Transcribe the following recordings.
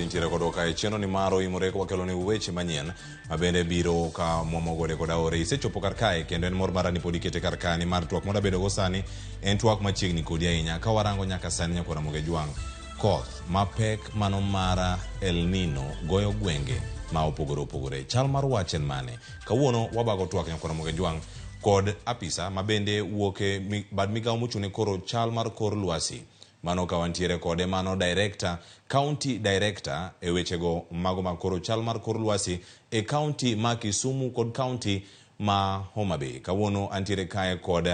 intiere kodwa kae. Chenro ni mar oimore wakelo ni weche manyien ma bende biro ka mwomo gode kod aore. Isechopo kar kae kendo en mor mara ni pod ikete kar kae nimar twak mwadabedo go sani en twak machiegni kodi ahinya. Ka warango nyaka sani nyakwar Ramogi Ajwang', koth mapek mano mara El Nino goyo gwenge ma opogore opogore. Chal mar wach en mane? Kawuono wabago twak nyakwar Ramogi Ajwang' kod apisa ma bende wuok e bad migawo mochung' ne koro chal mar kor lwasi. Mano ka wantiere kode mano director, county director e wechego mago mag koro chal mar kor lwasi e county ma Kisumu kod county ma Homa Bay. Kawuono antiere kae kod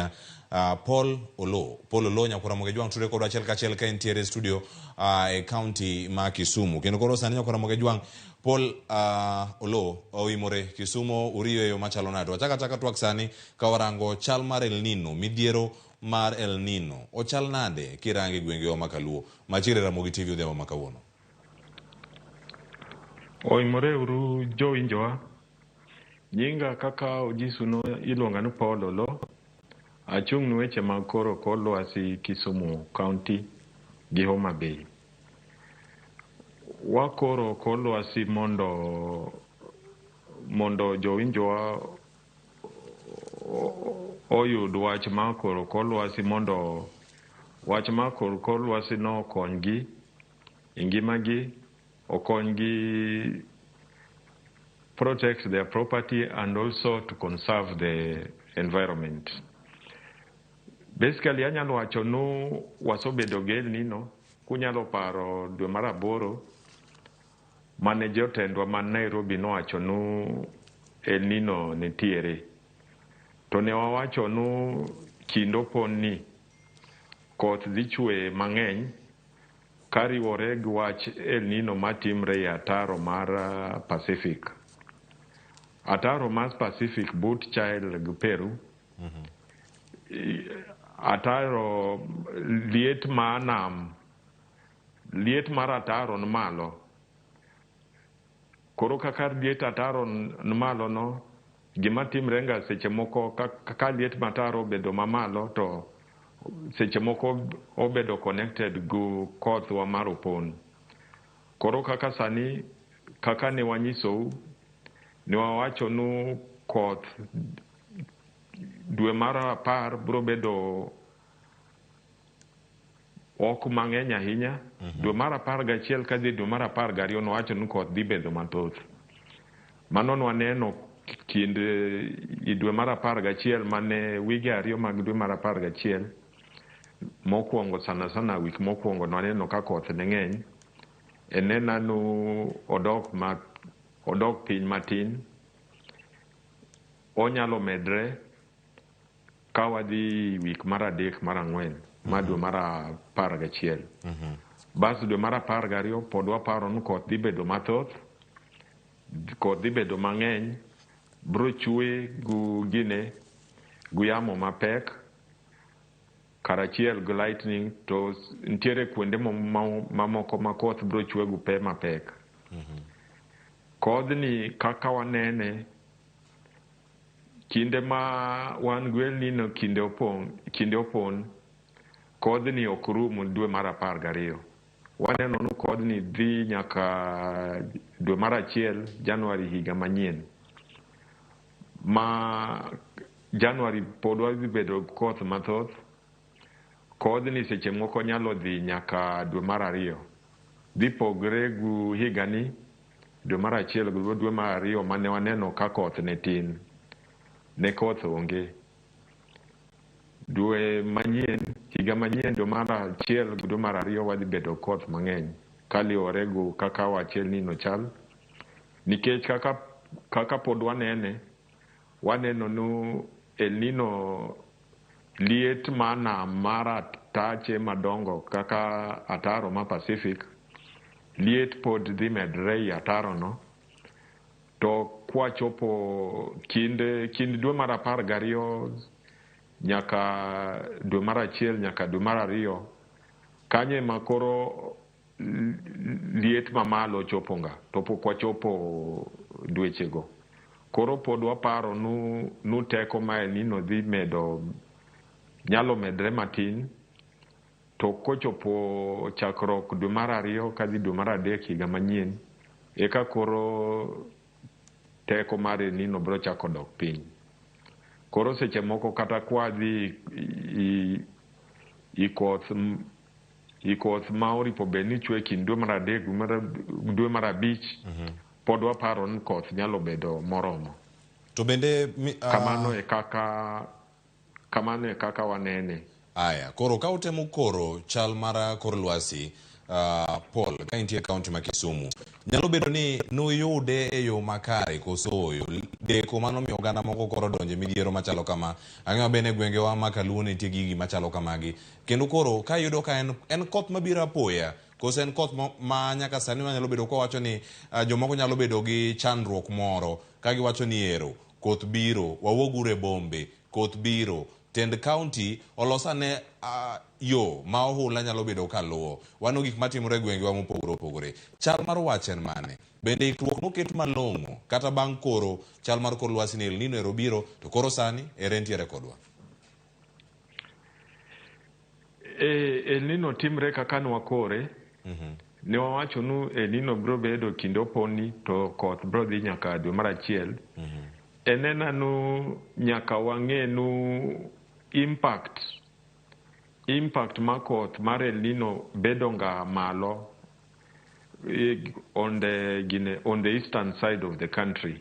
Paul Oloo. Paul Oloo nyakwar Ramogi Ajwang' tudre kodwa achiel kachiel ka entiere e studio e county ma Kisumu. Kendo koro sani nyakwar Ramogi Ajwang' Paul Oloo oimore Kisumu uriyo e yo machalo nade? Wachak achaka twak sani ka warango chal mar El Nino, midhiero mar El Nino ochal nade kirange gwengewa ma Kaluo? Machiegni Ramogi TV odhiambo ma kawuono. Oimore uru jowinjowa. Nyinga kaka ojisuno iluonga ni Paul Oloo. Achung' ne weche mag koro kor lwasi Kisumu County gi Homa Bay. Wakoro kor lwasi mondo mondo jowinjowa oyud wach mar koro kor lwasi mondo wach mar koro kor lwasi no okonygi e ngimagi, okonygi protect their property and also to conserve the environment. Basically anyalo wacho nu wasebedo gi El Nino, kunyalo paro dwe mar aboro mane jotendwa man Nairobi nowacho nu El Nino nitiere. To ne wawacho nu kind opon ni koth dhi chwe mang'eny kariwore gi wach El Nino matimre e ataro mar Pacific. Ataro mar Pacific but Chile gi Peru. Ataro liet ma nam, liet mar ataro ni malo. Koro kaka liet ataro ni malo no, gima timre ga seche moko ka liet mar ataro obedo mamalo to seche moko obedo connected gi kothwa mar opon. Koro kaka sani, kaka ne wanyisou, ne wawacho nu koth dwe mar apar biro bedo ok mang'eny ahinya. Dwe mar 11 kadhi dwe mar 12 nowacho ni koth dhi bedo mathoth. Mano nwaneno kind i dwe mar 11 mane wige ariyo mag dwe mar 11 mokwongo sana sana wik mokwongo nwaneno ka koth ne ng'eny. E nena nu odok ma odok piny matin. Onyalo medre ka wadhi wik mar adek mar ang'wen ma dwe mar 11. Bas dwe mar 12 pod waparo ni koth dhi bedo mathoth, koth dhi bedo mang'eny, bro chwe gu gine gu yamo mapek karachiel gi lightning to nitiere kuonde mamoko ma koth bro chwe gu pe mapek. Kodhni kaka wanene kinde ma wan gi El Nino kinde opong' kinde opon kodhni ok rum dwe mar 12. Waneno ni kodhni dhi nyaka dwe mar achiel January higa manyien. Ma January pod wadhi bedo gi koth mathoth. Kodhni seche moko nyalo dhi nyaka dwe mar ariyo. Dhi pogre gu higani dwe mar achiel gi dwe mar ariyo mane waneno ka koth ne tin. Ne koth onge. Dwe manyien, higa manyien dwe mar achiel gi dwe mar ariyo wadhi bedo koth mang'eny kaluwore gu kaka wach El Nino chal. Nikech kaka, kaka pod wanene, waneno nu El Nino liet mar nam mar atache madongo kaka ataro ma Pacific, liet pod dhi medre i ataro no. To kwachopo kind, kind dwe mar 12 nyaka dwe mar achiel nyaka dwe mar ariyo, kanyo ema koro liet mamalo chopo nga to pok wachopo dwechego. Koro pod waparo nu, nu teko ma El Nino dhi medo nyalo medre matin. To kochopo chakruok dwe mar ariyo kadhi dwe mar adek higa manyien, eka koro teko mar El Nino biro chako dok piny. Koro seche moko kata kwadhi i koth i koth ma oripo bed ni chwe kind dwe mar adek dwe mar abich, pod waparo ni koth nyalo bedo moromo. To bende Kamano e kaka wanene. Aya, koro ka utemo koro chal mar kor lwasi, Paul, ka intie e kaunti ma Kisumu, nyalo bedo ni nuyude e yo makare koso ooyo? Deko mano miyo oganda moko koro donjo e midhiero machalo kama. Ang'eyo maber ni e gwengewa ma Kaluo nitie gigi machalo kamagi. Kendo koro ka iyudo ka en koth mabiro apoya, koso en koth ma nyaka sani wanyalo bedo kwa wacho ni jomoko nyalo bedo gi chandruok moro ka giwacho ni ero koth biro, wawuog uru e bombe, koth biro. Tend county olos ane yo ma ohula nyalo bedo kaluwo. Wano gik matimore e gwengewa mopogore opogore. Chal mar wach en mane? Bende ikruok noket malong'o kata bang' koro chal mar kor lwasi ni El Nino ero biro, to koro sani ere entiere kodwa? El Nino timre kaka nwakore. Ne wawacho nu El Nino biro bedo kinde oponi to koth biro dhi nyaka dwe mar achiel. Enena nu nyaka wang'e nu impact mar koth mar El Nino bedo nga malo on the gine, on the eastern side of the country.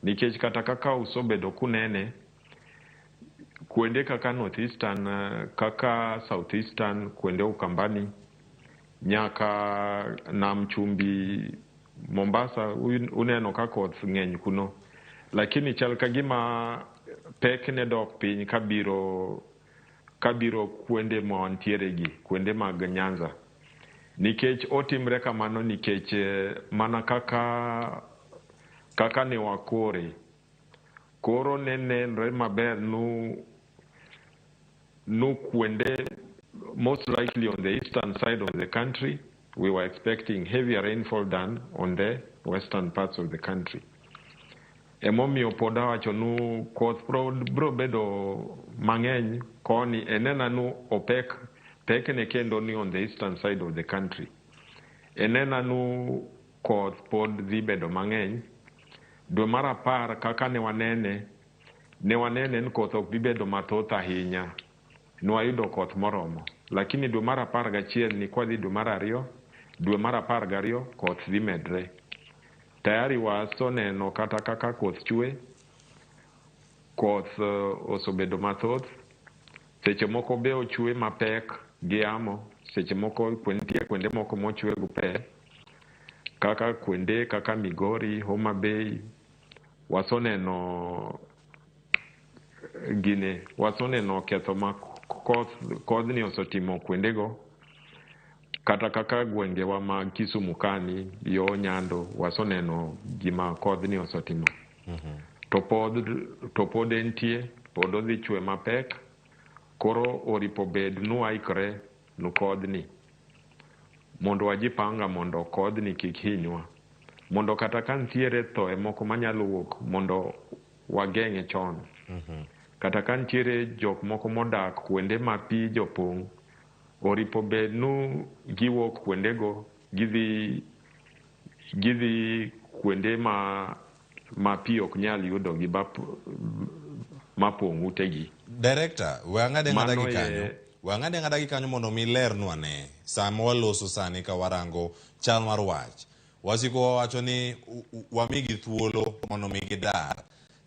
Nikech kata kaka usobedo kunene, kuonde kaka north eastern, kaka south eastern, kuonde Ukambani, nyaka nam chumbi Mombasa, uneno ka koth ng'eny kuno. Lakini chal ka gima pek ne dok piny kabiro kuonde ma wantiere gi, kuonde mag Nyanza. Nikech otimre kamano nikech mana kaka ne wakore. Koro ne nenre maber nu kuonde most likely on the eastern side of the country we were expecting heavier rainfall than on the western parts of the country. Emomiyo pod awacho nu koth biro bedo mang'eny koni enena nu opek pekne kendo ni on the eastern side of the country. Enena nu koth pod dhi bedo mang'eny. Dwe mar apar kaka ne wanene, ne wanene ni koth ok bi bedo mathoth ahinya. Ne wayudo koth moromo. Lakini dwe mar apar gachiel ni kwadhi dwe mar ariyo, dwe mar apar gariyo koth dhi medre. Tayari waseneno kata kaka koth chwe, koth osebedo mathoth. Seche moko be ochwe mapek gi yamo, seche moko nitie kuonde moko mochwe gi pe, kaka kuonde kaka Migori, Homa Bay, waseneno gine, waseneno ketho ma kodhni osetimo kuondego. Kata kaka gwengewa mag Kisumu kani, yo Nyando, waseneno gima kodhni osetimo. To pod entie, pod odhi chwe mapek, koro oripo bed nu waikre nu kodhni. Mondo wajipanga mondo kodhni kik hinywa. Mondo kata ka nitiere thoe moko manyalo wuok, mondo wageng'e chon. Kata ka nitiere jok moko modak kuonde ma pi jopong', oripo bed nu giwuok kuondego, gidhi kuonde ma pi ok nyal yudogi ma pong' utegi. Director, we ang'ade ng'ada gi kanyo. We ang'ade ng'ada gi kanyo mondo mi lernwa ne sama waloso sani ka warango chal mar wach. Wasiko wawacho ni wamigi thuolo mondo mi gidar.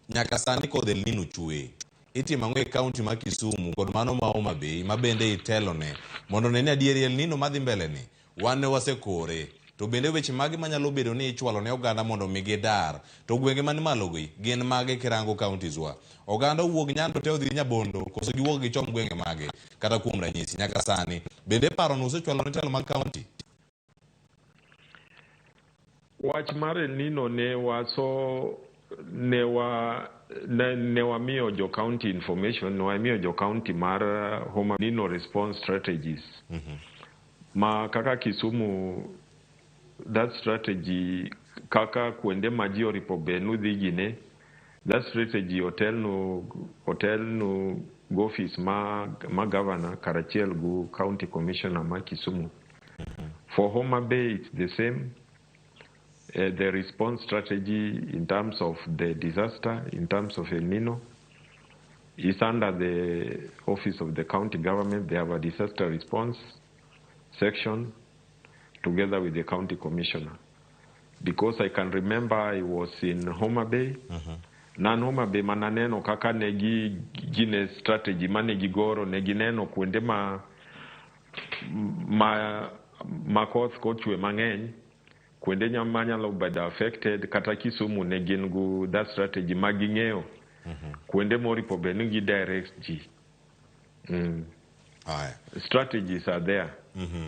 Nyaka sani kodh El Nino chwe. Itimo ang'o e kaunti ma Kisumu kod mano ma Homa Bay ma bende itelone mondo ne ni adieri El Nino madhi mbele ni wan ne wasekore. To bende weche mage manyalo bedo ni ichwalo ne oganda mondo mi gidar. To gwenge man malo gi gin mage kirango counties wa. Oganda owuog Nyando te odhi Nyabondo koso giwuog gichom gwenge mage kata kuom ranyisi nyaka sani. Bende paro no usechwalo ne telo mag county? Wach mar El Nino ne waso ne wa ne, ne wamiyo jo county information, ne wamiyo jo county mar Homa Nino response strategies. Ma kaka Kisumu that strategy kaka kuonde ma ji oripo bed nu dhi gine, that strategy otelnu Office ma governor karachiel gu county commissioner ma Kisumu. For Homa Bay it's the same. The response strategy in terms of the disaster, in terms of El Nino, is under the office of the county government. They have a disaster response section together with the county commissioner. Because I can remember I was in Homa Bay. Nan Homa Bay mananeno kaka ne gi gine strategy mane gigoro, ne gineno kuonde ma koth kochwe mang'eny, kuonde manyalo bedo affected. Kata Kisumu ne gin gu that strategy ma ging'eyo kuonde moripo bed ni gi direct ji. Aya. Strategies are there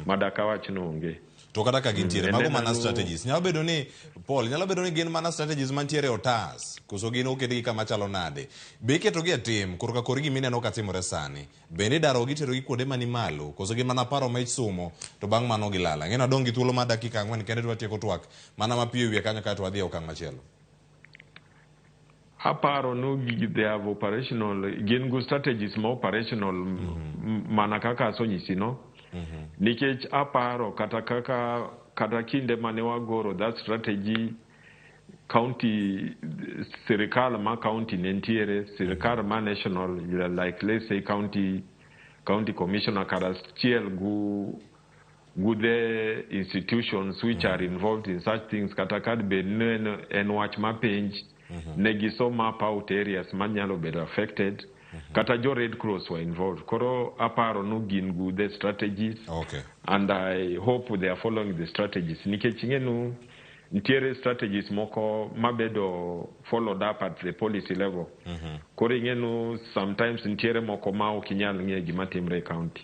madaka wach no onge. To kata ka gintiere, mago and then mana strategies nyalo bedo ni, Paul, nyalo bedo ni gin mana strategies mantiere e otas, koso gin oketgi kama chalo nade? Be iketogi e tim korka kor gimineno ka timore sani? Bende idarogi, iterogi kuonde mani malo, koso gin mana paro ma isumo to bang' mano gilal? Ang'e ni adong' gi thuolo mar dakika 4 kende to watieko twak mana mapiyo e wiye kanyo kaeto wadhi e okang' machielo. Aparo no they have operational, gin go strategies ma operational mana kaka asonyisi no, nikech aparo kata kaka kata kinde mane wagoro that strategy, county, sirikal ma county ne nitiere, sirikal ma national, like let's say county commissioner karachiel gu the institutions which are involved in such things, kata ka bed ni en wach ma penj, ne giso map out areas manyalo bedo affected, kata jo Red Cross were involved. Koro aparo no gin gu the strategies and I hope they are following the strategies, nikech ing'enu nitiere strategies moko mabedo followed up at the policy level. Koro ing'enu sometimes nitiere moko ma ok inyal ng'eyo gima timre e county,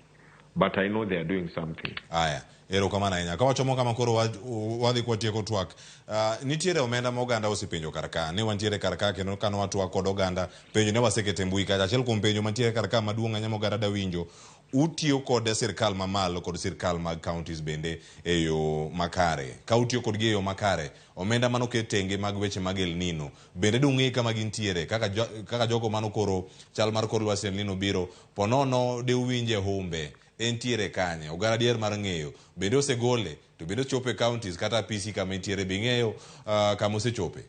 but I know they are doing something. Aya, erokamano ahinya. Ka wachomo kama koro wadhi kwatieko twak, nitiere omenda ma oganda osepenjo kar ka ne wantiere kar ka, kendo kane watwak kod oganda, penjo ne wasekete mbui kacha. Achiel kuom penjo mantiere kar ka maduong' ahinya ma oganda da winjo: utiyo kod sirkal mamalo kod sirkal mag counties bende e yo makare? Ka utiyo kodgi e yo makare, omenda manoket tenge mag weche mag El Nino bende dung'e kama gintiere kaka jogo manokoro chal mar kor lwasi El Nino biro ponono de uwinje humbe entiere kanye? Oganda dier mar ng'eyo bende osegole to bende ochopo e counties kata apisi kama entiere, be ing'eyo kama osechope?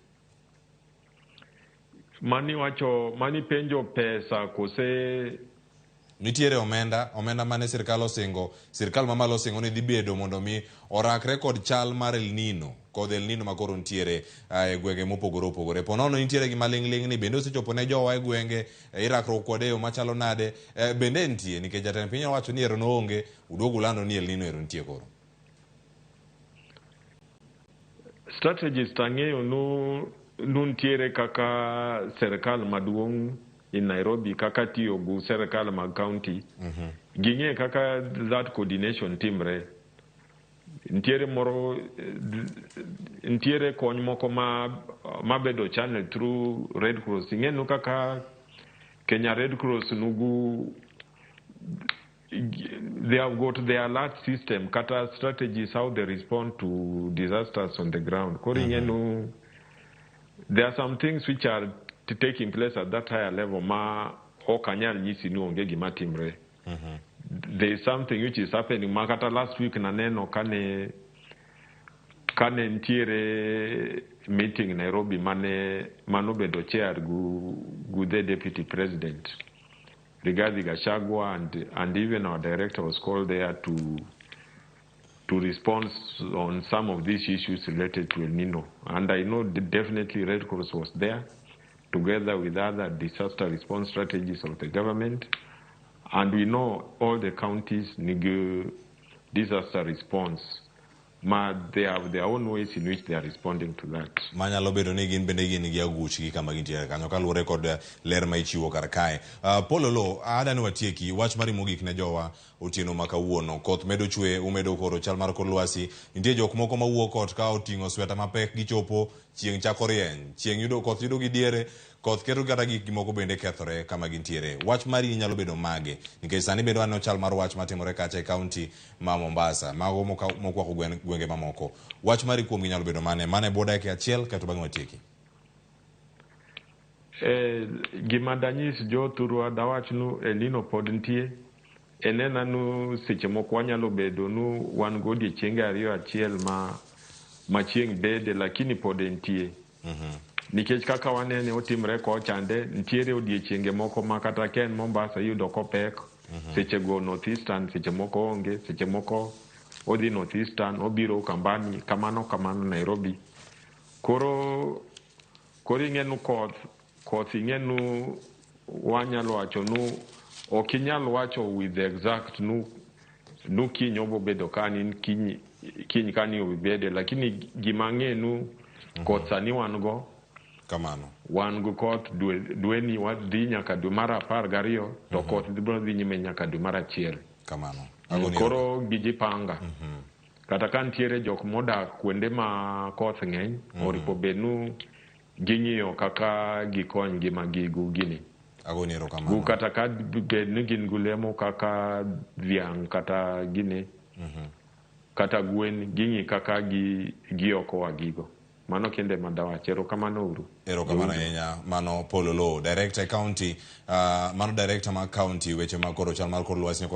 Mani wacho, mani penjo pesa kose? Nitiere omenda mane sirkal osingo, sirkal mamalo osingo ni dhi bedo mondo mi orakre kod chal mar El Nino kod El Nino makoro nitiere e gwenge mopogore opogore. Ponono nitiere gima ling'ling' ni bende osechopo ne jowa e gwenge, irakruok kode e yo machalo nade? Bende nitie, nikech jatend piny owacho ni ero noonge, uduogo ulando ni El Nino ero nitie koro. Strategies tang'eyo nu nitiere kaka sirkal maduong' in Nairobi kaka tiyo gu sirkal mag county, ging'e kaka that coordination timre. Nitiere moro, nitiere kony moko ma mabedo channel through Red Cross. Ing'e nu kaka Kenya Red Cross nugu, they have got their alert system kata strategies how they respond to disasters on the ground. Koro ing'e nu there are some things which are taking place at that higher level ma ok anyal nyisi ni onge gima timre. There is something which is happening ma kata last week naneno kane nitiere meeting Nairobi mane manobedo chair gu the deputy president Rigathi Gachagua, and even our director was called there to respond on some of these issues related to El Nino. And I know definitely Red Cross was there together with other disaster response strategies of the government. And we know all the counties nigi disaster response ma they have their own ways in which they are responding to that. Manyalo bedo ni gin bende gin gi aguchgi kama gintiere kanyo kaluwore kod ler ma ichiwo kar kae. Paul Oloo, ada ni watieki wach mari mogik ne jowa otieno ma kawuono. Koth medo chwe, umedo koro chal mar kor lwasi. Nitie jok moko mawuok ot ka oting'o sweta mapek, gichopo chieng' chako rieny, chieng' yudo koth, yudo gi diere koth keto kata gik moko bende kethore kama gintiere. Wach mari nyalo bedo mage? Nikech sani bende waneno chal mar wach matimore kacha e kaunti ma Mombasa, mago mokwako gwenge mamoko. Wach mari kuomgi nyalo bedo mane? Mane bwo dakika 1 kaeto bang'e watieki. Eh, gima danyis jothurwa dawach nu El Nino pod nitie. Enena nu seche moko wanyalo bedo nu wan go odiechienge ariyo achiel ma ma chieng' bede lakini pod entie. Nikech kaka wanene otimre kochande nitiere odiechienge moko ma kata ka en Mombasa iyudo kopek seche go North Eastern seche moko onge seche moko odhi North Eastern obiro Ukambani kamano kamano Nairobi. Koro koro ing'e nu koth koth ing'e nu wanyalo wacho nu ok inyal wacho with exact nu nu kiny obo bedo kani kiny kiny kani obi bede lakini gima ang'e nu koth sani wan go Kamano. wan go koth dwe dweni wadhi nyaka dwe mar 12 to koth biro dhi nyime nyaka dwe mar 1. Kamano. Agoni Koro gijipanga kata ka nitiere jok modak kuonde ma koth ng'eny oripo bed nu ging'iyo kaka gikony ngima gi gini Agoni gu erokamano. kata ka bed ni gin gulemo kaka dhiang' kata gini kata gwen ging'i kaka gi giokowa gigo mano kende madawach erokamano uru Erokamano ahinya mano Paul Oloo, director e county, mano director mar county weche mag koro chal mar kor lwasi.